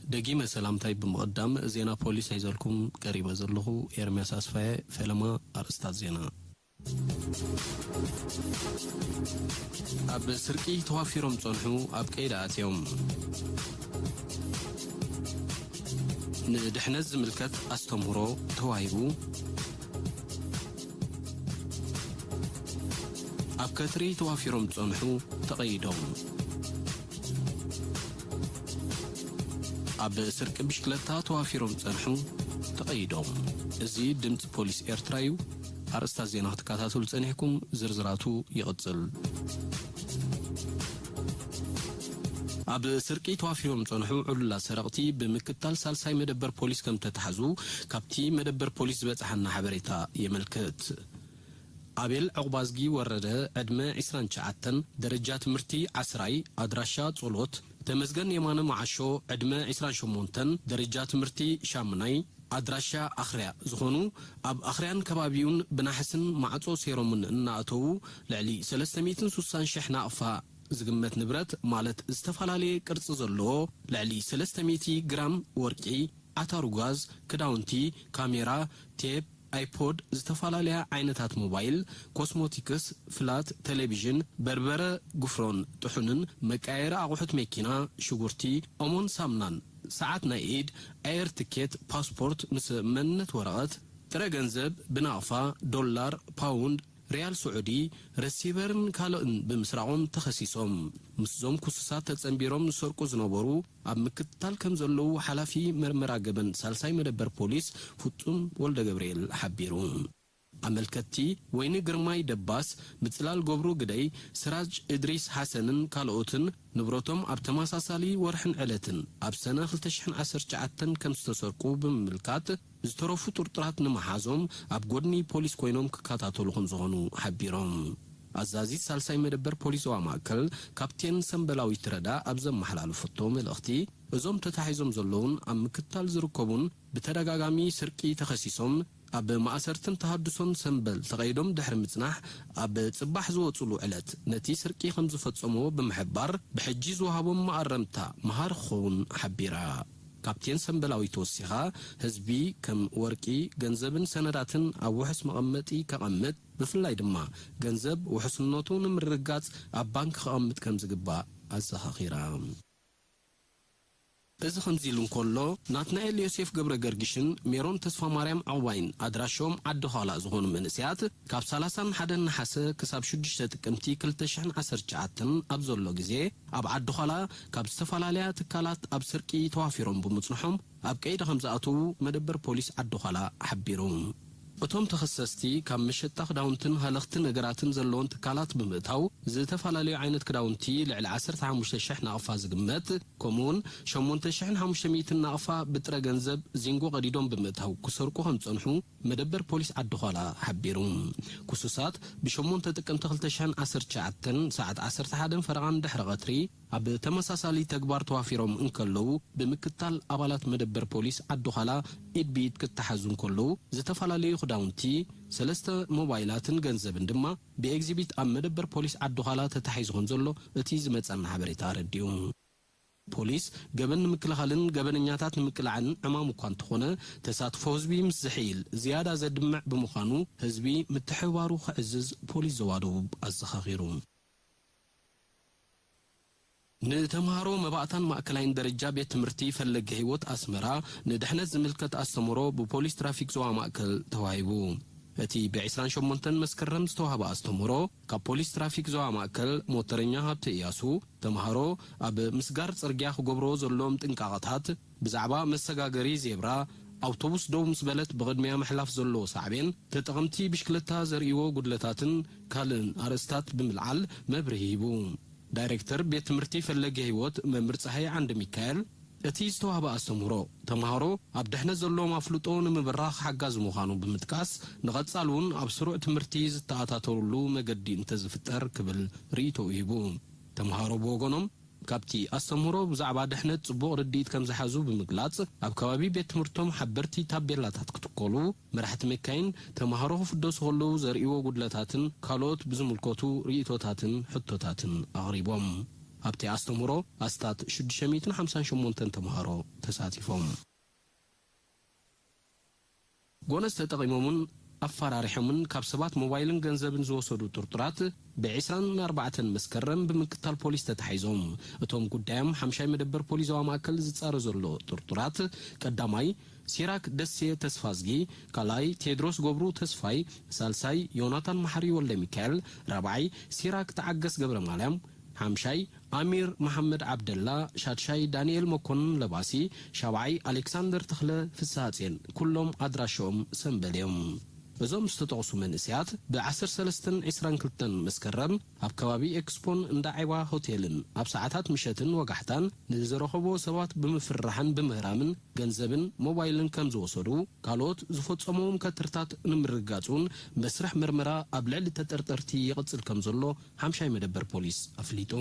ደጊመ ሰላምታይ ብምቕዳም፣ ዜና ፖሊስ ሒዘልኩም ቀሪበ ዘለኹ ኤርምያስ ኣስፋየ። ፈለማ ኣርእስታት ዜና። ኣብ ስርቂ ተዋፊሮም ጸንሑ ኣብ ቀይዲ ኣትዮም። ንድሕነት ዝምልከት ኣስተምህሮ ተዋሂቡ። ኣብ ከትሪ ተዋፊሮም ጸንሑ ተቐይዶም። ኣብ ስርቂ ብሽክለታ ተዋፊሮም ጸንሑ ተቐይዶም። እዚ ድምጺ ፖሊስ ኤርትራ እዩ። ኣርእስታት ዜና ክትከታተሉ ጸኒሕኩም፣ ዝርዝራቱ ይቕጽል። ኣብ ስርቂ ተዋፊሮም ጸንሑ ዕሉላት ሰረቕቲ ብምክታል ሳልሳይ መደበር ፖሊስ ከም ተታሕዙ ካብቲ መደበር ፖሊስ ዝበጽሓና ሓበሬታ የመልክት። ኣቤል ዕቑባዝጊ ወረደ፣ ዕድመ ዒስራን ትሽዓተን፣ ደረጃ ትምህርቲ ዓስራይ፣ ኣድራሻ ጾሎት። ተመስገን የማነ መዓሾ፣ ዕድመ ዒስራን ሸሞንተን፣ ደረጃ ትምህርቲ ሻምናይ፣ ኣድራሻ ኣኽርያ ዝኾኑ፣ ኣብ ኣኽርያን ከባቢኡን ብናሕስን ማዕጾ ሴሮምን እናኣተዉ ልዕሊ ሰለስተ ሚእትን ሱሳን ሽሕ ናቕፋ ዝግመት ንብረት፣ ማለት ዝተፈላለየ ቅርጺ ዘለዎ ልዕሊ ሰለስተ ሚእቲ ግራም ወርቂ፣ ዓታሩ ጋዝ፣ ክዳውንቲ፣ ካሜራ፣ ቴፕ፣ ኣይፖድ፣ ዝተፈላለያ ዓይነታት ሞባይል፣ ኮስሞቲክስ፣ ፍላት፣ ቴሌቪዥን፣ በርበረ፣ ጉፍሮን ጥሑንን፣ መቀያየሪ ኣቑሑት መኪና፣ ሽጉርቲ፣ ኦሞን ሳምናን፣ ሰዓት ናይ ኢድ፣ ኣየር ትኬት፣ ፓስፖርት ምስ መንነት ወረቐት፣ ጥረ ገንዘብ ብናቕፋ፣ ዶላር፣ ፓውንድ፣ ሪያል ስዑዲ፣ ረሲቨርን ካልእን ብምስራቖም ተኸሲሶም። ምስዞም ክሱሳት ተጸንቢሮም ዝሰርቁ ዝነበሩ ኣብ ምክትታል ከም ዘለዉ ሓላፊ መርመራ ገበን ሳልሳይ መደበር ፖሊስ ፍጹም ወልደገብርኤል ሓቢሩ። ኣመልከትቲ ወይኒ ግርማይ ደባስ፣ ምጽላል ገብሩ ግደይ፣ ስራጅ እድሪስ ሓሰንን ካልኦትን ንብረቶም ኣብ ተመሳሳሊ ወርሕን ዕለትን ኣብ ሰነ ክልተ ሽሕን ዓሰርተ ትሽዓተን ከም ዝተሰርቁ ብምምልካት፣ ዝተረፉ ጥርጡራት ንምሓዞም ኣብ ጎድኒ ፖሊስ ኮይኖም ክከታተሉ ከም ዝኾኑ ሓቢሮም። ኣዛዚት ሳልሳይ መደበር ፖሊስ ዞባ ማእከል ካፕቴን ሰምበላዊት ረዳ ኣብ ዘመሓላለፈቶ መልእኽቲ፣ እዞም ተታሒዞም ዘለዉን ኣብ ምክትታል ዝርከቡን ብተደጋጋሚ ስርቂ ተኸሲሶም ኣብ ማእሰርትን ተሃድሶን ሰምበል ተቐይዶም ድሕሪ ምጽናሕ፣ ኣብ ጽባሕ ዝወጹሉ ዕለት ነቲ ስርቂ ከም ዝፈጸምዎ ብምሕባር፣ ብሕጂ ዝወሃቦም መኣረምታ መሃሪ ክኸውን ሓቢራ። ካፕቴን ሰምበላዊት ወሲኻ፣ ህዝቢ ከም ወርቂ፣ ገንዘብን ሰነዳትን ኣብ ውሑስ መቐመጢ ከቐምጥ፣ ብፍላይ ድማ ገንዘብ ውሕስነቱ ንምርግጋጽ ኣብ ባንክ ከቐምጥ ከም ዝግባእ ኣዘኻኺራ። እዚ ከምዚ ኢሉ እንከሎ፣ ናትናኤል ዮሴፍ ገብረ ገርጊሽን ሜሮን ተስፋ ማርያም ዕቑባይን ኣድራሾም ዓዲ ዃላ ዝኾኑ መንእሰያት፣ ካብ ሰላሳን ሓደን ነሓሰ ክሳብ ሽዱሽተ ጥቅምቲ ክልተ ሽሕን ዓሰርተ ትሽዓተን ኣብ ዘሎ ግዜ፣ ኣብ ዓዲ ዃላ ካብ ዝተፈላለያ ትካላት ኣብ ስርቂ ተዋፊሮም ብምጽንሖም፣ ኣብ ቀይዲ ከም ዝኣተዉ መደበር ፖሊስ ዓዲ ዃላ ሓቢሩ። እቶም ተኸሰስቲ፣ ካብ መሸጣ ክዳውንትን ሃለኽቲ ነገራትን ዘለወን ትካላት ብምእታው፣ ዝተፈላለዩ ዓይነት ክዳውንቲ ልዕሊ ዓሰርተ ሓሙሽተ ሽሕ ናቕፋ ዝግመት፣ ከምኡውን ሸሞንተ ሽሕን ሓሙሽተ ሚእትን ናቕፋ ብጥረ ገንዘብ ዚንጎ ቀዲዶም ብምእታው ክሰርቁ ከም ዝጸንሑ መደበር ፖሊስ ዓዲ ዃላ ሓቢሩ። ክሱሳት፣ ብሸሞንተ ጥቅምቲ ክልተ ሽሕን ዓሰርተ ትሽዓተን ሰዓት ዓሰርተ ሓደን ፈረቓን ድሕሪ ቀትሪ፣ ኣብ ተመሳሳሊ ተግባር ተዋፊሮም እንከለዉ፣ ብምክታል ኣባላት መደበር ፖሊስ ዓዲ ዃላ ኢድ ብኢድ ክተሓዙ እንከለዉ፣ ዝተፈላለዩ ክዳውንቲ፣ ሰለስተ ሞባይላትን ገንዘብን ድማ ብኤግዚቢት ኣብ መደበር ፖሊስ ዓዲ ዃላ ተታሒዙ ከም ዘሎ እቲ ዝመጸና ሓበሬታ ኣረዲኡ። ፖሊስ፣ ገበን ንምክልኻልን ገበነኛታት ንምቅላዕን ዕማሙ እኳ እንተኾነ፣ ተሳትፎ ህዝቢ ምስ ዝሕይል ዝያዳ ዘድምዕ ብምዃኑ፣ ህዝቢ ምትሕብባሩ ክዕዝዝ ፖሊስ ዞባ ደቡብ ኣዘኻኺሩ። ንተምሃሮ መባእታን ማእከላይን ደረጃ ቤት ትምህርቲ ፈለገ ህይወት ኣስመራ ንድሕነት ዝምልከት ኣስተምህሮ ብፖሊስ ትራፊክ ዞባ ማእከል ተዋሂቡ። እቲ ብዒስራን ሸሞንተን መስከረም ዝተዋህበ ኣስተምህሮ፣ ካብ ፖሊስ ትራፊክ ዞባ ማእከል ሞተረኛ ሃብተ እያሱ፣ ተምሃሮ ኣብ ምስጋር ጽርግያ ክገብርዎ ዘለዎም ጥንቃቐታት፣ ብዛዕባ መሰጋገሪ ዜብራ፣ ኣውቶቡስ ደው ምስ በለት ብቕድሚያ ምሕላፍ ዘለዎ ሳዕቤን፣ ተጠቐምቲ ብሽክለታ ዘርእይዎ ጉድለታትን ካልእን ኣርእስታት ብምልዓል መብርሂ ሂቡ። ዳይሬክተር ቤት ትምህርቲ ፈለገ ህይወት መምህር ጸሃየ ዓንደ ሚካኤል፣ እቲ ዝተዋህበ ኣስተምህሮ፣ ተምሃሮ ኣብ ድሕነት ዘለዎም ኣፍልጦ ንምብራኽ ሓጋዚ ምዃኑ ብምጥቃስ፣ ንቐጻሊ እውን ኣብ ስሩዕ ትምህርቲ ዝተኣታተሩሉ መገዲ እንተዝፍጠር ክብል ርእይቶኡ ሂቡ። ተምሃሮ ብወገኖም፣ ካብቲ ኣስተምህሮ ብዛዕባ ድሕነት ጽቡቕ ርድኢት ከም ዝሓዙ ብምግላጽ፣ ኣብ ከባቢ ቤት ትምህርቶም ሓበርቲ ታቤላታት ክትከሉ፣ መራሕቲ መካይን ተምሃሮ ክፍደሱ ከለዉ ዘርእይዎ ጉድለታትን ካልኦት ብዝምልከቱ ርእይቶታትን ሕቶታትን ኣቕሪቦም። ኣብቲ ኣስተምህሮ ኣስታት ሽዱሽተ ሚእትን ሓምሳን ሸሞንተን ተምሃሮ ተሳቲፎም። ጎነጽ ተጠቒሞምን ኣፈራሪሖምን ካብ ሰባት ሞባይልን ገንዘብን ዝወሰዱ ጥርጡራት ብዒስራን ኣርባዕተን መስከረም ብምክትታል ፖሊስ ተታሒዞም። እቶም ጉዳዮም ሓምሻይ መደበር ፖሊስ ዞባ ማእከል ዝጻረ ዘሎ ጥርጡራት፣ ቀዳማይ ሲራክ ደሴ ተስፋዝጊ፣ ካልኣይ ቴድሮስ ገብሩ ተስፋይ፣ ሳልሳይ ዮናታን መሓሪ ወልደ ሚካኤል፣ ራብዓይ ሲራክ ተዓገስ ገብረ ማርያም፣ ሓምሻይ ኣሚር መሓመድ ዓብደላ፣ ሻድሻይ ዳንኤል መኮንን ለባሲ፣ ሻብዓይ ኣሌክሳንደር ተኽለ ፍስሃጼን ኩሎም ኣድራሻኦም ሰምበል እዮም። እዞም ዝተጠቕሱ መንእሰያት ብ ዓሰርተ ሰለስተን ዕስራን ክልተን መስከረም ኣብ ከባቢ ኤክስፖን እንዳ ዒባ ሆቴልን ኣብ ሰዓታት ምሸትን ወጋሕታን ንዝረኸብዎ ሰባት ብምፍርራሕን ብምህራምን ገንዘብን ሞባይልን ከም ዝወሰዱ፣ ካልኦት ዝፈጸምዎም ከትርታት ንምርግጋጽ እውን መስርሕ መርመራ ኣብ ልዕሊ ተጠርጠርቲ ይቕጽል ከም ዘሎ ሓምሻይ መደበር ፖሊስ ኣፍሊጡ።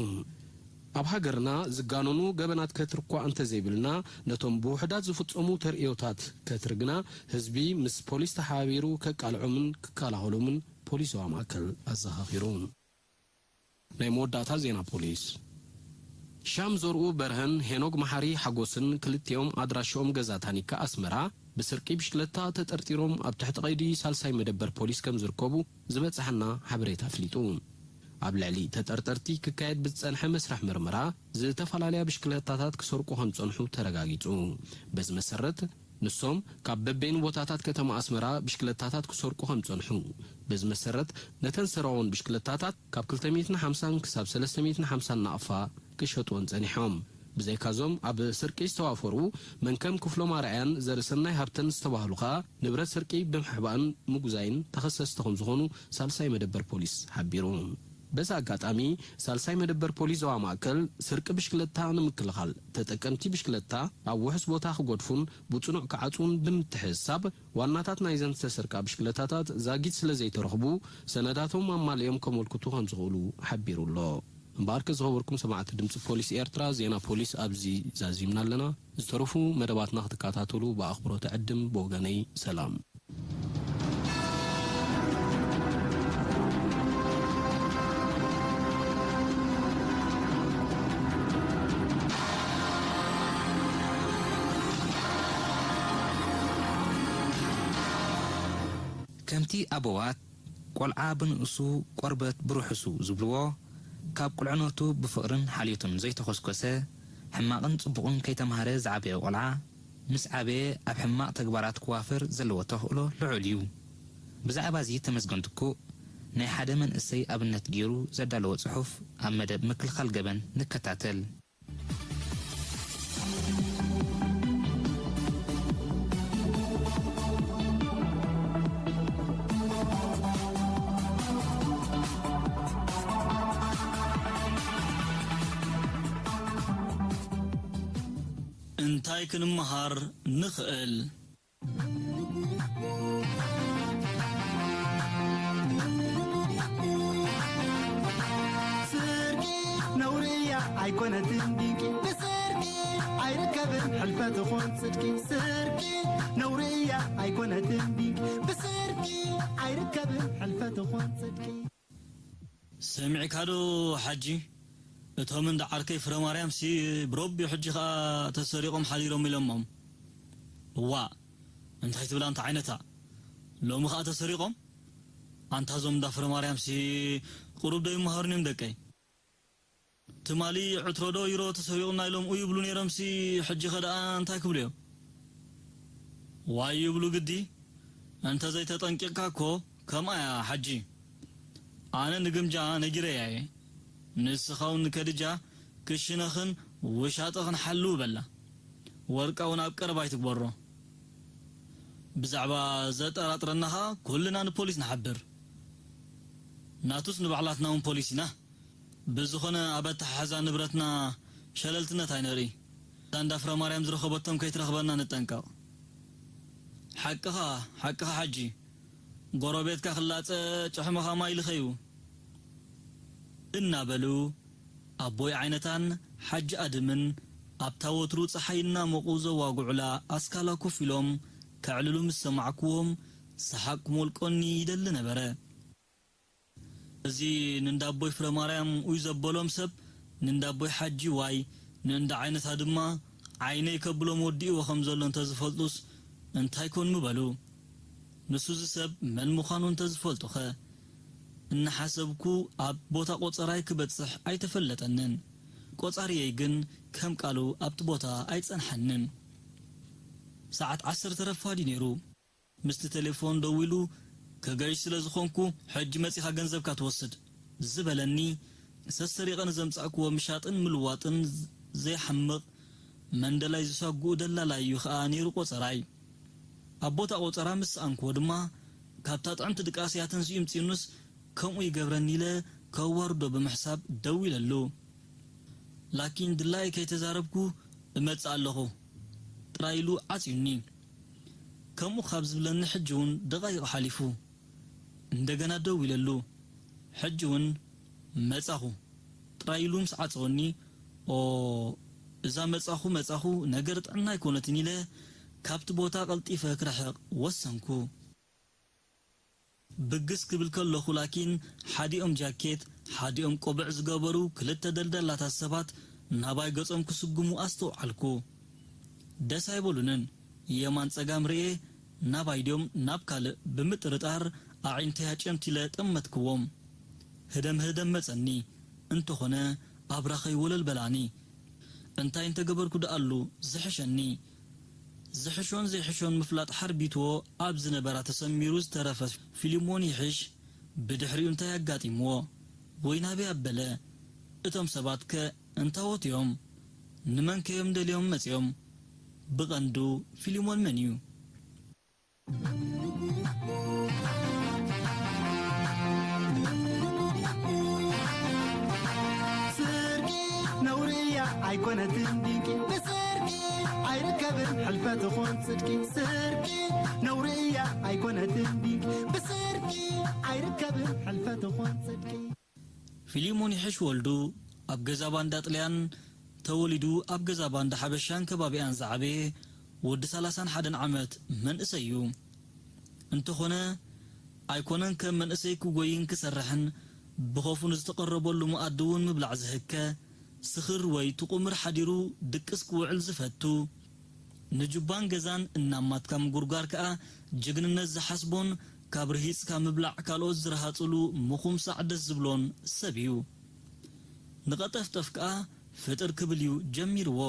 ኣብ ሃገርና ዝጋነኑ ገበናት ከትር እኳ እንተዘይብልና፣ ነቶም ብውሑዳት ዝፍጸሙ ተርእዮታት ከትር ግና ህዝቢ ምስ ፖሊስ ተሓባቢሩ ከቃልዖምን ክከላኸሎምን ፖሊስ ዞባ ማእከል ኣዘኻኺሩ። ናይ መወዳእታ ዜና ፖሊስ። ሻም ዘርኡ በርሀን ሄኖግ መሓሪ ሓጎስን ክልቲኦም ኣድራሻኦም ገዛ ታኒካ ኣስመራ ብስርቂ ብሽክለታ ተጠርጢሮም ኣብ ትሕቲ ቀይዲ ሳልሳይ መደበር ፖሊስ ከም ዝርከቡ ዝበጽሓና ሓበሬታ ኣፍሊጡ። ኣብ ልዕሊ ተጠርጠርቲ ክካየድ ብዝጸንሐ መስርሕ ምርመራ ዝተፈላለያ ብሽክለታታት ክሰርቁ ከም ዝጸንሑ ተረጋጊጹ። በዚ መሰረት ንሶም ካብ በበይኑ ቦታታት ከተማ ኣስመራ ብሽክለታታት ክሰርቁ ከም ዝጸንሑ፣ በዚ መሰረት ነተን ዝሰረቑወን ብሽክለታታት ካብ ክልተ ሚእትን ሓምሳን ክሳብ ሰለስተ ሚእትን ሓምሳን ናቕፋ ክሸጥወን ጸኒሖም። ብዘይካዞም ኣብ ስርቂ ዝተዋፈሩ መንከም ክፍሎም ኣርኣያን ዘርእሰናይ ሃብተን ዝተባህሉ ከኣ ንብረት ስርቂ ብምሕባእን ምጉዛይን ተኸሰስቲ ከም ዝኾኑ ሳልሳይ መደበር ፖሊስ ሓቢሩ። በዚ ኣጋጣሚ፣ ሳልሳይ መደበር ፖሊስ ዞባ ማእከል፣ ስርቂ ብሽክለታ ንምክልኻል፣ ተጠቀምቲ ብሽክለታ ኣብ ውሑስ ቦታ ክገድፉን ብጽኑዕ ክዓጽዉን ብምትሕስሳብ፣ ዋናታት ናይዘን ዝተሰርቃ ብሽክለታታት ዛጊት ስለ ዘይተረኽቡ፣ ሰነዳቶም ኣማሊኦም ከመልክቱ ከም ዝኽእሉ ሓቢሩ ኣሎ። እምበኣርከ፣ ዝኸበርኩም ሰማዕቲ ድምጺ ፖሊስ ኤርትራ፣ ዜና ፖሊስ ኣብዚ ዛዚምና ኣለና። ዝተረፉ መደባትና ክትከታተሉ ብኣኽብሮት እዕድም። ብወገነይ ሰላም። ከምቲ ኣበዋት "ቆልዓ ብንኡሱ፣ ቆርበት ብርሑሱ" ዝብልዎ፣ ካብ ቁልዕነቱ ብፍቕርን ሓልዮትን ዘይተኾስኮሰ፣ ሕማቕን ጽቡቕን ከይተማህረ ዝዓበየ ቆልዓ፣ ምስ ዓበየ ኣብ ሕማቕ ተግባራት ክዋፈር ዘለዎ ተኽእሎ ልዑል እዩ። ብዛዕባ እዚ ተመስገን ትኩእ ናይ ሓደ መንእሰይ ኣብነት ገይሩ ዘዳለዎ ጽሑፍ ኣብ መደብ ምክልኻል ገበን ንከታተል። እንታይ ክንመሃር ንኽእል? ስርቂ ነውሪ እያ ኣይኮነትን ድንቂ፣ ብስርቂ ኣይርከብን ሕልፈት ኾን ጽድቂ። ስርቂ ነውሪ እያ ኣይኮነትን ድንቂ፣ ብስርቂ ኣይርከብን ሕልፈት ኾን ጽድቂ። ሰሚዕካ ዶ ሓጂ? እቶም እንዳ ዓርከይ ፍረማርያምሲ ብረቢ ሕጂ ኸኣ ተሰሪቖም ሓዲሮም ኢሎሞም። እዋእ፣ እንታይ ትብል ኣንታ ዓይነታ? ሎሚ ኸኣ ተሰሪቖም? ኣንታ እዞም እንዳ ፍረማርያምሲ ቁሩብ ዶ ይመሃሩን እዮም ደቀይ? ትማሊ ዕትሮ ዶ ይሮ ተሰሪቑና ኢሎም ኡይ ይብሉ ነይሮምሲ፣ ሕጂኸ ደኣ እንታይ ክብሉ እዮም? ዋይ ይብሉ ግዲ። እንተ ዘይተጠንቂቕካ እኮ ከምኣ እያ ሓጂ። ኣነ ንግምጃ ነጊረያ እየ። ንስኻ እውን ንከድጃ ክሽነኽን ውሻጠኽን ሓልው በላ። ወርቃ እውን ኣብ ቀረባ ኣይትግበሮ። ብዛዕባ ዘጠራጥረና ኸኣ ኩልና ንፖሊስ ንሓብር። ናቱስ ንባዕላትና እውን ፖሊስ ኢና። ብዝኾነ ኣብ ኣተሓሕዛ ንብረትና ሸለልትነት ኣይነርኢ። እዛ እንዳ ፍረማርያም ዝረኸበቶም ከይትረኽበና ንጠንቀቕ። ሓቅኻ፣ ሓቅኻ ሓጂ። ጎረቤትካ ክላጸ ጭሕምኻ ማይ ልኸዩ። እናበሉ ኣቦይ ዓይነታን ሓጂ ኣድምን ኣብታ ወትሩ ጸሓይ እናሞቑ ዘዋግዑላ ኣስካላ ኮፍ ኢሎም ከዕልሉ ምስ ሰማዕክዎም ሰሓቕ ክሞልቆኒ ይደሊ ነበረ። እዚ ንእንዳ ኣቦይ ፍረማርያም ኡይ ዘበሎም ሰብ ንእንዳ ኣቦይ ሓጂ ዋይ፣ ንእንዳ ዓይነታ ድማ ዓይነይ ከብሎም ወዲእዎ ከም ዘሎ እንተዝፈልጡስ እንታይ ኮን ምበሉ? ንሱዚ ሰብ መን ምዃኑ እንተዝፈልጡኸ? እናሓሰብኩ ኣብ ቦታ ቆጸራይ ክበጽሕ ኣይተፈለጠንን። ቆጻርየይ ግን ከም ቃሉ ኣብቲ ቦታ ኣይጸንሓንን። ሰዓት ዓሰርተ ረፋድ እዩ ነይሩ። ምስቲ ቴሌፎን ደዊሉ፣ "ክገይሽ ስለ ዝኾንኩ፣ ሕጂ መጺኻ ገንዘብካ ትወስድ" ዝበለኒ፣ ሰሰሪቐ ንዘምጻእክዎ ምሻጥን ምልዋጥን ዘይሓምቕ መንደላይ ዝሳጉኡ ደላላይ እዩ ኸኣ ነይሩ ቆጸራይ። ኣብ ቦታ ቆጸራ ምስ ሰኣንክዎ ድማ፣ ካብታ ጥዕምቲ ድቃስ እያ ተንሲኡ ምጺኡንስ፣ ከምኡ ይገብረኒ ኢለ ከዋርዶ ብምሕሳብ ደው ኢለሉ። ላኪን ድላየ ከይተዛረብኩ፣ "እመጽእ ኣለኹ" ጥራይ ኢሉ ዓጽዩኒ። ከምኡ ካብ ዝብለኒ ሕጂ እውን ደቓይቕ ሓሊፉ። እንደገና ደው ኢለሉ። ሕጂ እውን "መጻኹ" ጥራይ ኢሉ ምስ ዓጸወኒ፣ "ኦ፣ እዛ መጻኹ መጻኹ ነገር ጥዕና ኣይኮነትን" ኢለ ካብቲ ቦታ ቀልጢፈ ክርሕቕ ወሰንኩ። ብግስ ክብል ከለኹ ላኪን፣ ሓዲኦም ጃኬት፣ ሓዲኦም ቆብዕ ዝገበሩ ክልተ ደልዳላታት ሰባት ናባይ ገጾም ክስጉሙ ኣስተውዓልኩ። ደስ ኣይበሉንን። የማን ጸጋም ርእየ፣ ናባይ ድዮም ናብ ካልእ ብምጥርጣር ኣዒንተይ ኣጨምቲለ ጠመትክዎም። ህደም ህደም መጸኒ። እንተኾነ ኣብራኸይ ወለል በላኒ። እንታይ እንተገበርኩ ደኣሉ ዝሕሸኒ? ዝሕሾን ዘይሕሾን ምፍላጥ ሓርቢትዎ ኣብ ዝነበራ ተሰሚሩ ዝተረፈ ፊልሞን ይሕሽ ብድሕሪኡ እንታይ ኣጋጢምዎ? ወይ ናበይ ኣበለ? እቶም ሰባትከ እንታዎት እዮም? ንመንከ እዮም ደልዮም መጺኦም? ብቐንዱ ፊልሞን መን እዩ? ስርቂ ነውሪ እያ ኣይኮነትን ድንቂ፣ ብስርቂ ኣይርከብን ሕልፈት ኾን ጽድቂ። ስርቂ ነውሪ እያ ኣይኮነትን ድንቂ፣ ብስርቂ ኣይርከብን ሕልፈት ኾን ጽድቂ። ፊሊሞን ይሕሽ ወልዱ ኣብ ገዛ ባንዳ ጥልያን ተወሊዱ ኣብ ገዛ ባንዳ ሓበሻን ከባቢኣን ዝዓበየ ወዲ ሰላሳን ሓደን ዓመት መንእሰይ እዩ። እንተኾነ ኣይኮነን ከም መንእሰይ ክጎይን ክሰርሕን ብኸፉ ንዝተቐረበሉ መኣዲ እውን ምብላዕ ዝህከ፣ ስኽር ወይ ትቑምር ሓዲሩ ድቅስ ክውዕል ዝፈቱ፣ ንጁባን ገዛን እናማትካ ምጉርጓር ከኣ ጅግንነት ዝሓስቦን ካብ ርሂጽካ ምብላዕ ካልኦት ዝረሃጽሉ ምኹምሳዕ ደስ ዝብሎን ሰብ እዩ። ንቐጠፍጠፍ ከኣ ፍጥር ክብል እዩ ጀሚርዎ።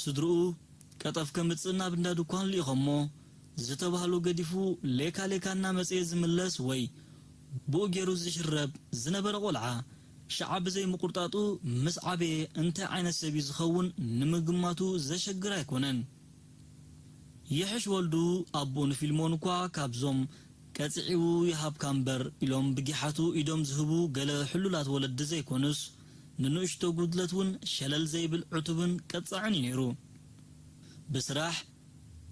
ስድርኡ ቀጠፍ ከምጽእ ናብ እንዳ ድኳን ልኢኾሞ ዝተባህሎ ገዲፉ ሌካ ሌካ እናመጽኤ ዝምለስ ወይ ብኡ ገይሩ ዝሽረብ ዝነበረ ቆልዓ ሽዓ ብዘይ ምቁርጣጡ ምስ ዓበየ እንታይ ዓይነት ሰብ እዩ ዝኸውን ንምግማቱ ዘሸግር ኣይኮነን። ይሕሽ ወልዱ ኣቦኡ ንፊልሞን እኳ ካብዞም ቀጺዕው ይሃብካ እምበር ኢሎም ብጊሓቱ ኢዶም ዝህቡ ገለ ሕሉላት ወለዲ ዘይኮኑስ፣ ንንእሽቶ ጉድለት እውን ሸለል ዘይብል ዕቱብን ቀጻዕን እዩ ነይሩ። ብስራሕ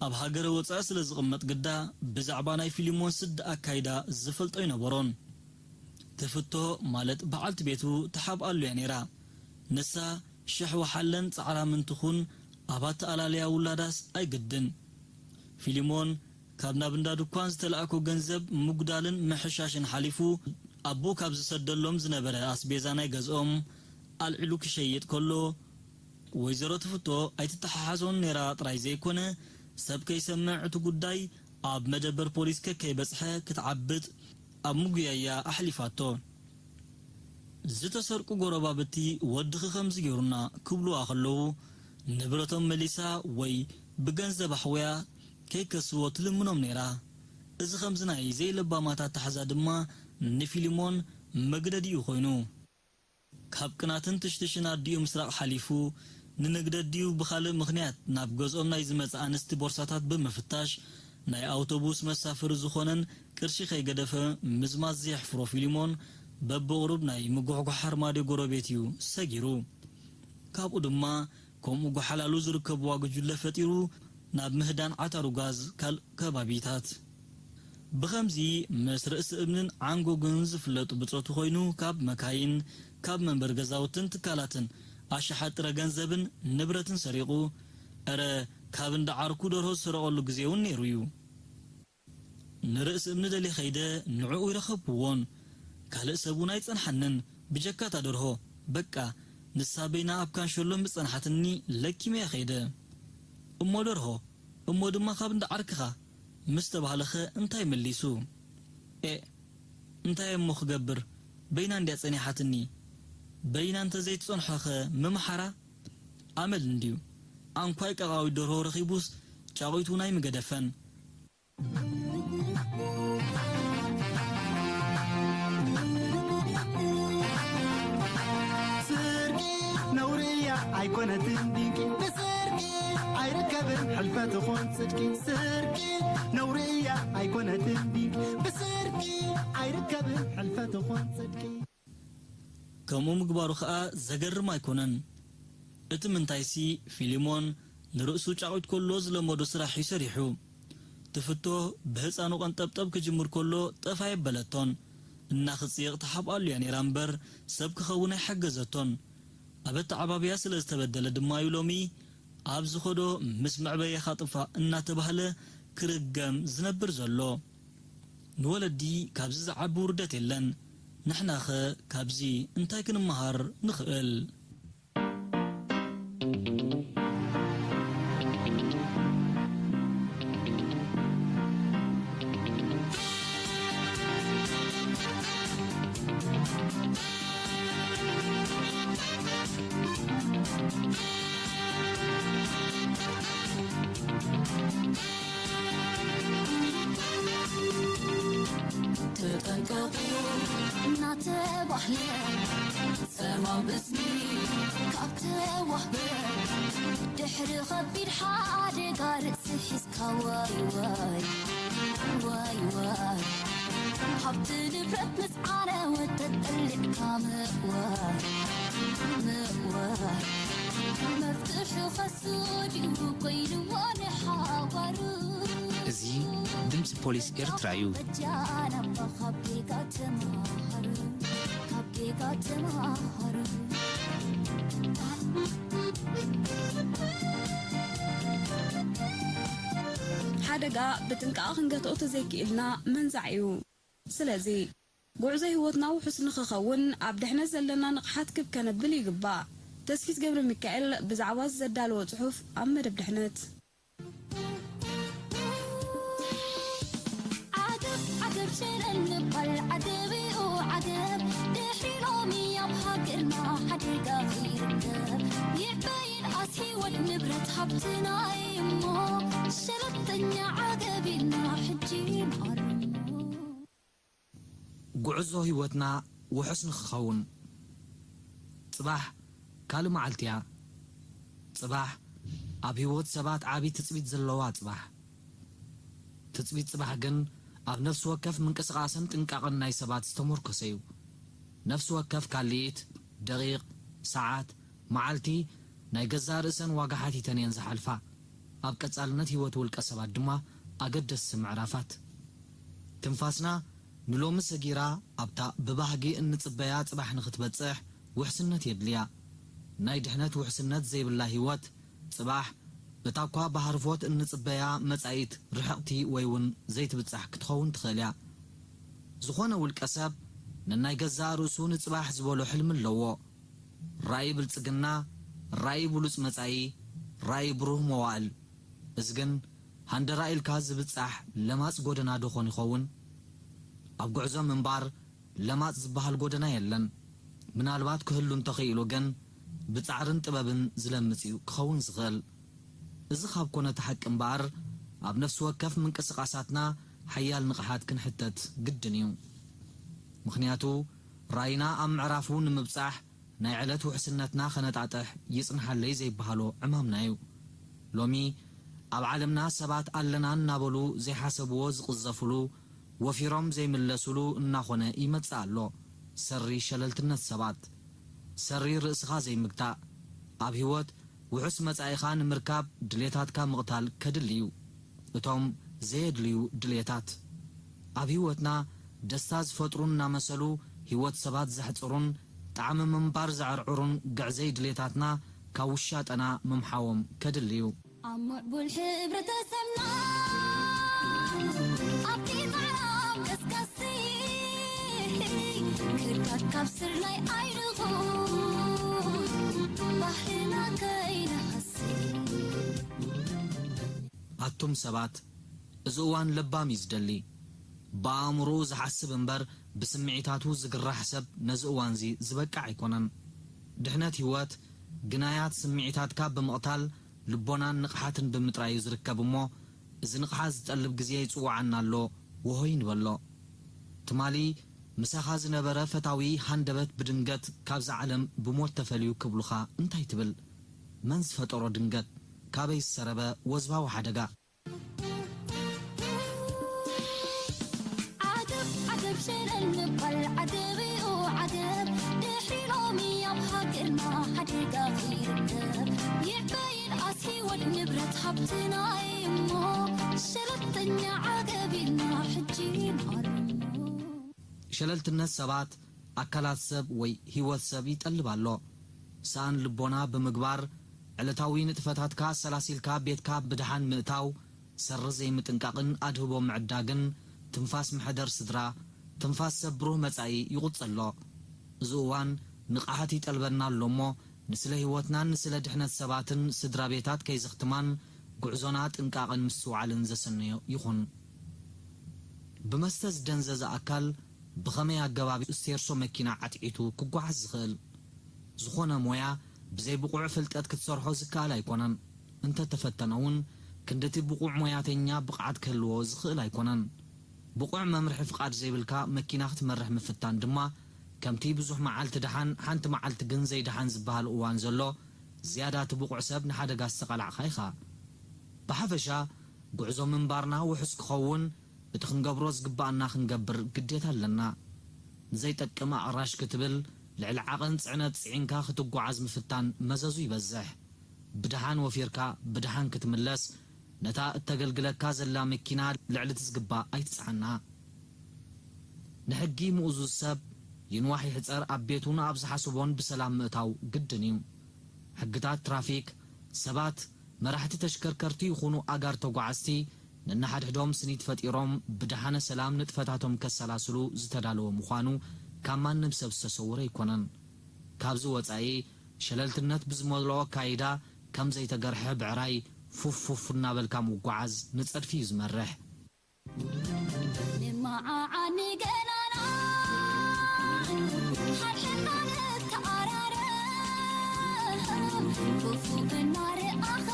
ኣብ ሃገረ ወጻኢ ስለ ዝቕመጥ ግዳ፣ ብዛዕባ ናይ ፊልሞን ስዲ ኣካይዳ ዝፈልጦ ኣይነበሮን። ትፍቶ ማለት በዓልቲ ቤቱ ትሓብኣሉ እያ ነይራ። ንሳ ሽሕ ወሓለን ጻዕራምን ትኹን፣ ኣብ ኣተኣላልያ ውላዳስ ኣይግድን። ፊልሞን ካብ ናብ እንዳ ድኳን ዝተላእኮ ገንዘብ ምጉዳልን ምሕሻሽን ሓሊፉ፣ ኣቦኡ ካብ ዝሰደሎም ዝነበረ ኣስቤዛ ናይ ገዝኦም ኣልዒሉ ክሸይጥ ከሎ፣ ወይዘሮ ትፍቶ ኣይትተሓሓዞን ነይራ ጥራይ ዘይኮነ፣ ሰብ ከይሰምዕ እቲ ጉዳይ ኣብ መደበር ፖሊስ ከከይበጽሐ ክትዓብጥ ኣብ ምጉያያ ኣሕሊፋቶ። ዝተሰርቁ ጎረባብቲ ወድኺ ከምዚ ገይሩና ክብልዋ ከለዉ፣ ንብረቶም መሊሳ ወይ ብገንዘብ ኣሕውያ ከይከስዎ ትልምኖም ነይራ። እዚ ከምዚ ናይ ዘይለባማት ኣተሓዛ ድማ ንፊልሞን መግደዲኡ ኮይኑ። ካብ ቅናትን ትሽትሽን ኣዲኡ ምስራቕ ሓሊፉ፣ ንንግደት ድዩ ብኻልእ ምኽንያት ናብ ገዝኦም ናይ ዝመጻ ኣንስቲ ቦርሳታት ብምፍታሽ፣ ናይ ኣውቶቡስ መሳፈሪ ዝኾነን ቅርሺ ከይገደፈ ምዝማዝ ዘየሕፍሮ ፊልሞን፣ በብቑሩብ ናይ ምጉሕጓሕ ኣርማድዮ ጎረቤት እዩ ሰጊሩ። ካብኡ ድማ ከምኡ ጓሓላሉ ዝርከብዋ ጉጅለ ፈጢሩ ናብ ምህዳን ዓታሩ ጋዝ ካልእ ከባቢታት። ብኸምዚ ምስ ርእሲ እምንን ዓንጎግን ዝፍለጡ ብጾቱ ኮይኑ ካብ መካይን፣ ካብ መንበሪ ገዛውትን ትካላትን ኣሽሓት ጥረ ገንዘብን ንብረትን ሰሪቑ፣ እረ ካብ እንዳ ዓርኩ ደርሆ ዝሰረቐሉ ግዜ እውን ነይሩ እዩ። ንርእሲ እምኒ ደልየ ኸይደ ንዕኡ ኣይረኸብኩዎን። ካልእ ሰብ እውን ኣይጸንሓንን፣ ብጀካ እታ ደርሆ። በቃ፣ ንሳ በይና ኣብ ካንሸሎ ምስ ጸንሓትኒ ለኪመያ ከይደ። እሞ ደርሆ፣ እሞ ድማ ካብ እንዳ ዓርክኻ ምስ ተባህለኸ እንታይ መሊሱ? ኤእ፣ እንታይ እሞ ክገብር፣ በይና እንድያ ጸኒሓትኒ። በይና እንተ ዘይትጸንሖኸ ምምሓራ? ኣመል እንድዩ። ኣንኳይ ቀቓዊት ደርሆ ረኺቡስ ጫቒቱ ናይ ምገደፈን። ስርቂ ነውሪ እያ ኣይኮነትን ድንቂ፣ ብስርቂ ኣይርከብን ሕልፈት ኾን ጽድቂ። ስርቂ ነውሪ እያ ኣይኮነትን ድንቂ፣ ብስርቂ ኣይርከብን ሕልፈት ኾን ጽድቂ። ከምኡ ምግባሩ ኸኣ ዘገርም ኣይኮነን። እቲ ምንታይሲ፣ ፊልሞን ንርእሱ ጫቒት ከሎ ዝለመዶ ስራሕ እዩ ሰሪሑ። ትፍቶ ብህጻኑ ቀንጠብጠብ ክጅምር ከሎ ጠፍ ኣየበለቶን። እናኽጽየቕ ትሓብኣሉ እያ ነይራ እምበር ሰብ ክኸውን ኣይሓገዘቶን። ኣብ ኣተዓባብያ ስለ ዝተበደለ ድማ እዩ ሎሚ ኣብ ዝኸዶ ምስ መዕበየኻ ጥፋእ እናተባህለ ክርገም ዝነብር ዘሎ። ንወለዲ ካብዚ ዝዓቢ ውርደት የለን። ንሕናኸ ካብዚ እንታይ ክንመሃር ንኽእል? ተጠንቀቑ እናተባህለ ጸማው ብስሚ ካብ ተዋህበ ድሕሪ ኸቢድ ሓደጋ ርእሲ ሒዝካ ዋይ ዋይ ዋይ ዋይ ሃብቲ ንብረት ምስ ዓነወት ተጠሊዕካ ምእዋይ ምእዋይ መፍትሑ ኸሱ ድዩ ኮይንዎ ንሓዋሩ እዚ ድምፂ ፖሊስ ኤርትራ እዩ። ሓደጋ ብጥንቃቐ ክንገትኦ ተዘይክኢልና መንዛዕ እዩ። ስለዚ፣ ጉዕዞ ህይወትና ውሑስ ንኽኸውን ኣብ ድሕነት ዘለና ንቕሓት ክብ ከነብል ይግባእ። ተስፊት ገብረሚካኤል ብዛዕባ እዚ ዘዳለዎ ጽሑፍ ኣብ መደብ ድሕነት። ዓገብ ዓገብ ሸለል ምባል ዓገብ እዩ ዓገብ ድሕሪ ሎሚ ኣብ ሃገርና ሓደጋ ይርከብ ይዕበይን ኣስ ህይወት ንብረት ሃብትና እዩ እሞ ሸለልተኛ ዓገብ ኢልና ሕጂ ንኣርሞ። ጉዕዞ ህይወትና ውሑስ ንኽኸውን። ጽባሕ ካልእ መዓልቲ እያ። ጽባሕ ኣብ ህይወት ሰባት ዓቢ ትጽቢት ዘለዋ ጽባሕ። ትጽቢት ጽባሕ ግን ኣብ ነፍሲ ወከፍ ምንቅስቓስን ጥንቃቐን ናይ ሰባት ዝተሞርኮሰ እዩ። ነፍሲ ወከፍ ካልኢት፣ ደቒቕ፣ ሰዓት፣ መዓልቲ ናይ ገዛእ ርእሰን ዋጋ ሓቲተን እየን ዝሓልፋ። ኣብ ቀጻልነት ህይወት ውልቀ ሰባት ድማ ኣገደስቲ ምዕራፋት። ትንፋስና ንሎሚ ሰጊራ ኣብታ ብባህጊ እንጽበያ ጽባሕ ንኽትበጽሕ ውሕስነት የድልያ። ናይ ድሕነት ውሕስነት ዘይብላ ህይወት ጽባሕ እታ እኳ ብሃርፎት እንጽበያ መጻኢት ርሕቕቲ ወይ እውን ዘይትብጻሕ ክትኸውን ትኽእል እያ። ዝኾነ ውልቀ ሰብ ነናይ ገዛእ ርእሱ ንጽባሕ ዝበሎ ሕልሚ ኣለዎ። ራእይ ብልጽግና፣ ራእይ ብሉጽ መጻኢ፣ ራእይ ብሩህ መዋእል። እዚ ግን ሃንደራእ ኢልካ ዝብጻሕ ለማጽ ጎደና ዶ ኾን ይኸውን? ኣብ ጉዕዞ ምንባር ለማጽ ዝበሃል ጎደና የለን። ምናልባት ክህሉ እንተኽኢሉ ግን ብጻዕርን ጥበብን ዝለምጽ እዩ ክኸውን ዝኽእል። እዚ ካብ ኮነ እቲ ሓቂ እምበኣር ኣብ ነፍሲ ወከፍ ምንቅስቓሳትና ሓያል ንቕሓት ክንሕተት ግድን እዩ። ምኽንያቱ ራእይና ኣብ ምዕራፉ ንምብጻሕ ናይ ዕለት ውሕስነትና ኸነጣጥሕ ይጽንሓለይ ዘይበሃሎ ዕማምና እዩ። ሎሚ ኣብ ዓለምና ሰባት ኣለና እናበሉ ዘይሓሰብዎ ዝቕዘፍሉ፣ ወፊሮም ዘይምለስሉ እናኾነ ይመጽእ ኣሎ። ሰሪ ሸለልትነት ሰባት፣ ሰሪ ርእስኻ ዘይምግታእ፣ ኣብ ህይወት ውሑስ መጻኢኻ ንምርካብ ድሌታትካ ምቕታል ከድሊ እዩ። እቶም ዘየድልዩ ድሌታት ኣብ ህይወትና ደስታ ዝፈጥሩ እናመሰሉ ህይወት ሰባት ዘሕጽሩን ጣዕሚ ምንባር ዘዕርዕሩን ግዕዘይ ድሌታትና ካብ ውሻጠና ምምሓዎም ከድሊ እዩ። ኣብ ምዕቡል ሕብረተሰብና ኣብቲ ማዕረ ኣብ ቀስቃሲ ክርታት ካብ ስርናይ ኣይርቑ ባህልና ከይንሃሲ። ኣቱም ሰባት፣ እዚ እዋን ለባም እዩ ዝደሊ። ብኣእምሮኡ ዝሓስብ እምበር ብስምዒታቱ ዝግራሕ ሰብ ነዚ እዋንዚ ዝበቅዕ ኣይኮነን። ድሕነት ህይወት፣ ግናያት ስምዒታትካ ብምቕታል ልቦናን ንቕሓትን ብምጥራይ እዩ ዝርከብ እሞ፣ እዚ ንቕሓት ዝጠልብ ግዜ ይጽውዓና ኣሎ፣ ወሆይ ንበሎ። ትማሊ ምሳኻ ዝነበረ ፈታዊ ሃንደበት ብድንገት ካብዛ ዓለም ብሞት ተፈልዩ ክብሉኻ እንታይ ትብል? መን ዝፈጠሮ ድንገት? ካበይ ዝሰረበ ወዝባዊ ሓደጋ? ዓደብ ዓደብ ሸለል ምባል ዓደብኡ ዓደብ ድሕሪ ሎሚ ኣብ ሃገርና ሓደጋ ይርከብ። ይዕበይን ኣስ ህይወት ንብረት ሃብትና እሞ ሸለልተኛ ዓገብ ኢልና ሕጂ ንኣርሞ። ሸለልትነት ሰባት፣ ኣካላት ሰብ ወይ ህይወት ሰብ ይጠልብ ኣሎ። ሰኣን ልቦና ብምግባር፣ ዕለታዊ ንጥፈታትካ ኣሰላሲልካ ቤትካ ብደሓን ምእታው፣ ሰሪ ዘይምጥንቃቕን ኣድህቦ ምዕዳግን፣ ትንፋስ መሕደር ስድራ፣ ትንፋስ ሰብ ብሩህ መጻኢ ይቑጸሎ። እዚ እዋን ንቕሓት ይጠልበና ኣሎ እሞ፣ ንስለ ህይወትናን ንስለ ድሕነት ሰባትን ስድራ ቤታት ከይዘኽትማን፣ ጉዕዞና ጥንቃቐን ምስትውዓልን ዘሰነዮ ይኹን። ብመስተ ዝደንዘዘ ኣካል ብኸመይ ኣገባብ እዩ ስቴርሾ መኪና ዓትዒቱ ክጓዓዝ ዝኽእል? ዝኾነ ሞያ ብዘይ ብቑዕ ፍልጠት ክትሰርሖ ዝከኣል ኣይኮነን። እንተ ተፈተነ እውን፣ ክንድቲ ብቑዕ ሞያተኛ ብቕዓት ክህልዎ ዝኽእል ኣይኮነን። ብቑዕ መምርሒ ፍቓድ ዘይብልካ መኪና ክትመርሕ ምፍታን ድማ፣ ከምቲ ብዙሕ መዓልቲ ደሓን፣ ሓንቲ መዓልቲ ግን ዘይደሓን ዝበሃል እዋን ዘሎ፣ ዝያዳ እቲ ብቑዕ ሰብ ንሓደጋ ዝተቓላዕካ ኢኻ። ብሓፈሻ፣ ጉዕዞ ምንባርና ውሑስ ክኸውን፣ እቲ ክንገብሮ ዝግብኣና ክንገብር ግዴታ ኣለና። ንዘይጠቅም ኣቕራሽ ክትብል፣ ልዕሊ ዓቐን ጽዕነት ጽዒንካ ክትጓዓዝ ምፍታን መዘዙ ይበዝሕ። ብደሓን ወፊርካ ብደሓን ክትምለስ፣ ነታ እተገልግለካ ዘላ መኪና ልዕሊ እቲ ዝግባእ ኣይትጽዓና። ንሕጊ ምእዙዝ ሰብ፣ ይንዋሕ ይሕጸር ኣብ ቤቱን ኣብ ዝሓሰቦን ብሰላም ምእታው ግድን እዩ። ሕግታት ትራፊክ፣ ሰባት፣ መራሕቲ ተሽከርከርቲ ይኹኑ ኣጋር ተጓዓዝቲ ነንሓድሕዶም ስኒት ፈጢሮም ብደሓነ ሰላም ንጥፈታቶም ከሰላስሉ ዝተዳለወ ምዃኑ ካብ ማንም ሰብ ዝተሰወረ ኣይኮነን። ካብዚ ወጻኢ፣ ሸለልትነት ብዝመልኦ ኣካይዳ ከም ዘይተገርሐ ብዕራይ ፉፍ ፉፍ እናበልካ ምጉዓዝ ንጸድፊ እዩ ዝመርሕ። ንመዓዓኒ ገናና ሓድሕድና ንተኣራረም፣ ክፉእ እናረኣኻ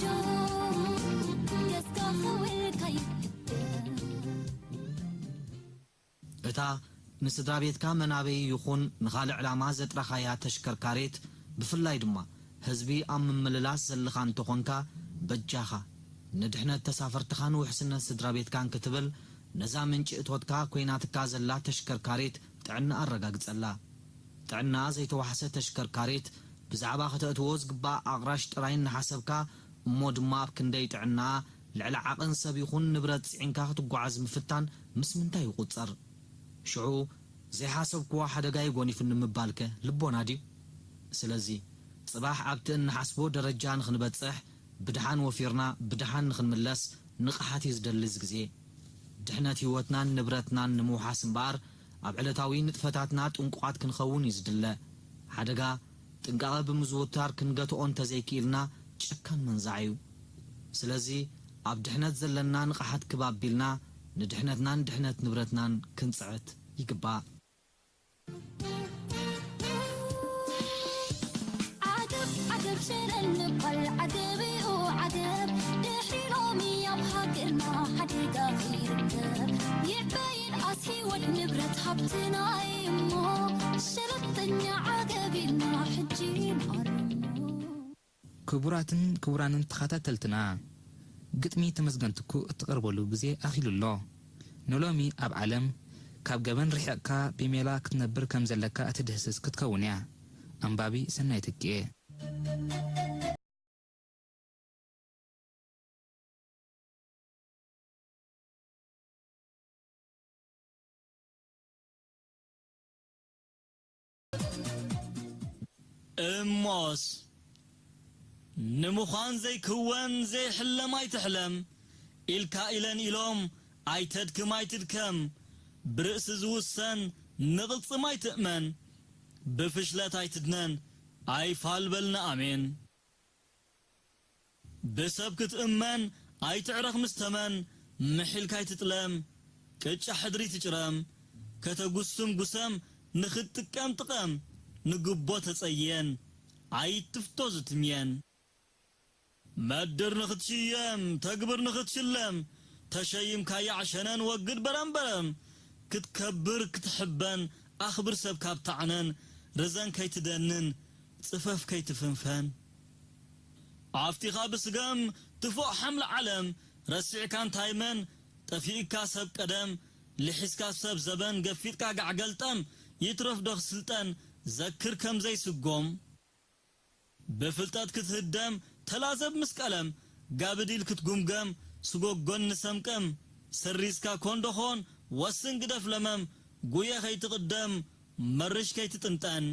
ዶ ገጽካ ክውልካ ይግደም። እታ ንስድራ ቤትካ መናበዪ ይኹን ንኻልእ ዕላማ ዘጥረኻያ ተሽከርካሪት፣ ብፍላይ ድማ ህዝቢ ኣብ ምምልላስ ዘለኻ እንተኾንካ፣ በጃኻ ንድሕነት ተሳፈርትኻን ውሕስነት ስድራ ቤትካን ክትብል፣ ነዛ ምንጪ እቶትካ ኮይናትካ ዘላ ተሽከርካሪት ጥዕና ኣረጋግጸላ። ጥዕና ዘይተዋሕሰ ተሽከርካሪት ብዛዕባ ከተእትዎ ዝግባእ ኣቕራሽ ጥራይ እናሓሰብካ፣ እሞ ድማ ኣብ ክንደይ ጥዕናኣ ልዕሊ ዓቐን ሰብ ይኹን ንብረት ጽዒንካ ክትጓዓዝ ምፍታን ምስ ምንታይ ይቑጸር? ሽዑ ዘይሓሰብክዎ ሓደጋ እዩ ጎኒፉኒ ምባልከ ልቦና ድዩ? ስለዚ፣ ጽባሕ ኣብቲ እንሓስቦ ደረጃ ንኽንበጽሕ፣ ብደሓን ወፊርና ብደሓን ንኽንምለስ ንቕሓት እዩ ዝደሊ እዚ ግዜ። ድሕነት ህይወትናን ንብረትናን ንምውሓስ እምበኣር፣ ኣብ ዕለታዊ ንጥፈታትና ጥንቁቓት ክንኸውን እዩ ዝድለ። ሓደጋ ጥንቃቐ ብምዝውታር ክንገትኦ እንተዘይክኢልና፣ ጨካን መንዛዕ እዩ። ስለዚ፣ ኣብ ድሕነት ዘለና ንቕሓት ክብ ኣቢልና፣ ንድሕነትናን ድሕነት ንብረትናን ክንጽዕት ይግባእ። ዓገብ ዓገብ ሸለል ምባል ዓገብ እዩ ዓገብ። ድሕሪ ሎሚ ኣብ ሃገርና ሓደጋ ይርከብ። ይዕበይን ኣስ ህይወት ንብረት ሃብትና እሞ ሸለልተኛ ዓገብ ኢልና ሕጂ ንኣርሞ። ክቡራትን ክቡራንን ተኸታተልትና፣ ግጥሚ ተመስገን ትኩእ እትቐርበሉ ግዜ ኣኺሉ ኣሎ። ንሎሚ ኣብ ዓለም ካብ ገበን ርሒቕካ ብሜላ ክትነብር ከም ዘለካ እትድህስስ ክትከውን እያ። ኣንባቢ ሰናይ ተኪኤ። እሞስ፣ ንምዃን ዘይክወን ዘይሕለም ኣይትሕለም፣ ኢልካ ኢለን ኢሎም ኣይተድክም ኣይትድከም፣ ብርእሲ ዝውሰን ምቕልጽም ኣይትእመን፣ ብፍሽለት ኣይትድነን፣ ኣይፋል በልና ኣሜን። ብሰብ ክትእመን ኣይትዕረኽ ምስ ተመን፣ ምሒልካ ኣይትጥለም፣ ቅጫ ሕድሪ ትጭረም፣ ከተጉስም ጉሰም፣ ንኽትጥቀም ጥቀም፣ ንግቦ ተጸየን፣ ኣይትፍቶ ዝትምየን። መድር ንኽትሽየም፣ ተግብር ንኽትሽለም፣ ተሸይምካያ ዕሸነን ወግድ በረምበረም፣ ክትከብር ክትሕበን፣ ኣኽብር ሰብ ካብ ታዕነን፣ ርዘን ከይትደንን፣ ጽፈፍ ከይትፍንፈን። ኣፍቲኻ ብስገም፣ ትፎእ ሓምለ ዓለም፣ ረሲዕካ እንታይ መን፣ ጠፊእካ ሰብ ቀደም፣ ልሒስካ ሰብ ዘበን፣ ገፊጥካ ጋዕ ገልጠም፣ ይትረፍ ዶ ክስልጠን፣ ዘክር ከም ዘይስጎም። ብፍልጠት ክትህደም ተላዘብ ምስ ቀለም፣ ጋብዲል ክትጉምገም ስጎጎን ንሰምቀም፣ ሰሪዝካ ኮን ዶ ኾን ወስን ግደፍ ለመም፣ ጉየ ከይትቕደም መርሽ ከይትጥንጠን።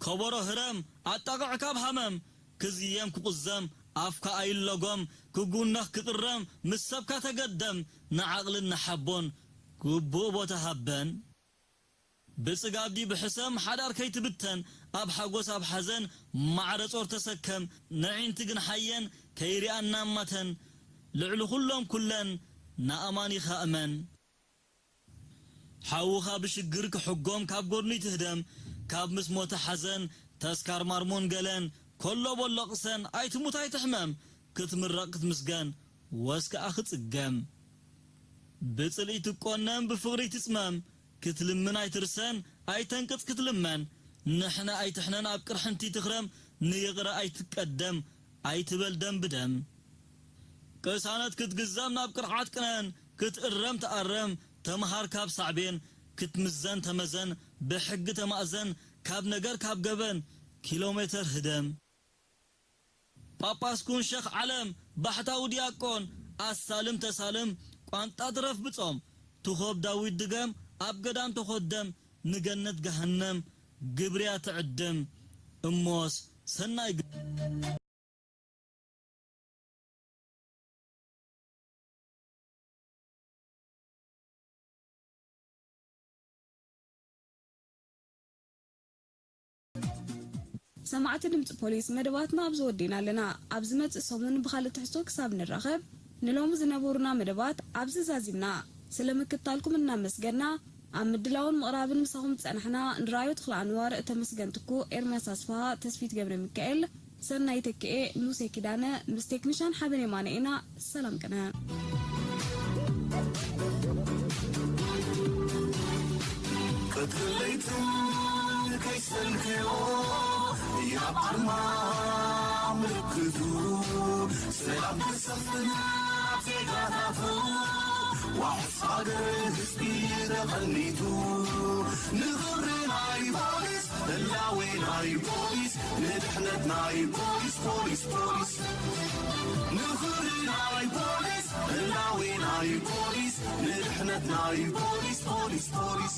ከበሮ ህረም ኣጣቕዕ ካብ ሃመም፣ ክዝየም ክቑዘም ኣፍካ ኣይለጎም፣ ክጉነኽ ክቕረም ምስ ሰብካ ተገደም፣ ንዓቕልን ንሓቦን ግቡእ ቦታ ሃበን። ብጽጋብ ድዩ ብሕሰም ሓዳር ከይትብተን፣ ኣብ ሓጎስ ኣብ ሓዘን ማዕረ ጾር ተሰከም፣ ነዒንቲ ግን ሓየን ከይሪኣና እማተን፣ ልዕሊ ኩሎም ኩለን ንኣማን ኢኻ እመን። ሓውኻ ብሽግር ክሕጎም ካብ ጎድኑ ይትህደም፣ ካብ ምስ ሞተ ሓዘን ተስካር ማርሞን ገለን፣ ኮሎ ቦሎ ቅሰን ኣይትሙት ኣይትሕመም፣ ክትምረቕ ክትምስገን ወስ ከኣ ክጽገም። ብጽልኢ ትቆነም ብፍቕሪ ትጽመም፣ ክትልምን ኣይትርሰን ኣይተንቅጽ ክትልመን። ንሕነ ኣይትሕነን ኣብ ቅርሕንቲ ትኽረም፣ ንይቕረ ኣይትቀደም ኣይትበል ደም ብደም። ቅሳነት ክትግዘም ናብ ቅርዓት ቅነን፣ ክትእረም ተኣረም ተምሃር ካብ ሳዕቤን፣ ክትምዘን ተመዘን ብሕጊ ተማእዘን፣ ካብ ነገር ካብ ገበን ኪሎ ሜተር ህደም። ጳጳስ ኩን ሸኽ ዓለም፣ ባሕታዊ ዲያቆን፣ ኣሳልም ተሳልም፣ ቋንጣ ድረፍ ብጾም፣ ትኾብ ዳዊት ድገም፣ ኣብ ገዳም ተኾደም፣ ንገነት ገሃነም ግብርያ ትዕድም። እሞስ ሰናይ ግ- ሰማዕቲ ድምፂ ፖሊስ፣ መደባትና ኣብዚ ወዲእና ኣለና። ኣብ ዝመፅእ ሰሙን ብኻልእ ትሕዝቶ ክሳብ ንራኸብ፣ ንሎሚ ዝነበሩና መደባት ኣብዚ ዛዚምና። ስለ ምክትታልኩም እናመስገና፣ ኣብ ምድላውን ምቕራብን ምሳኹም ዝፀናሕና ንራዮ ተኽለኣንዋር፣ ተመስገን ትኩ፣ ኤርምያስ ኣስፍሃ፣ ተስፊት ገብረ ሚካኤል፣ ሰናይ ተክኤ፣ ሙሴ ኪዳነ ምስ ቴክኒሻን ሓበን የማነ ኢና። ሰላም ቅነ። ቀትርን ለይትን ከይሰልክዮ፣ ህያብ ኣርማ ምልክቱ፣ ሰላም ክሰፍን ኣብ ዜጋታቱ፣ ዋሕስ ሃገር ህዝቢ ተቐኒቱ፣ ንኽብሪ ናይ ፖሊስ፣ ህላዌ ናይ ፖሊስ፣ ንድሕነት ናይ ፖሊስ፣ ፖሊስ፣ ፖሊስ። ንኽብሪ ናይ ፖሊስ፣ ህላዌ ናይ ፖሊስ፣ ንድሕነት ናይ ፖሊስ፣ ፖሊስ፣ ፖሊስ።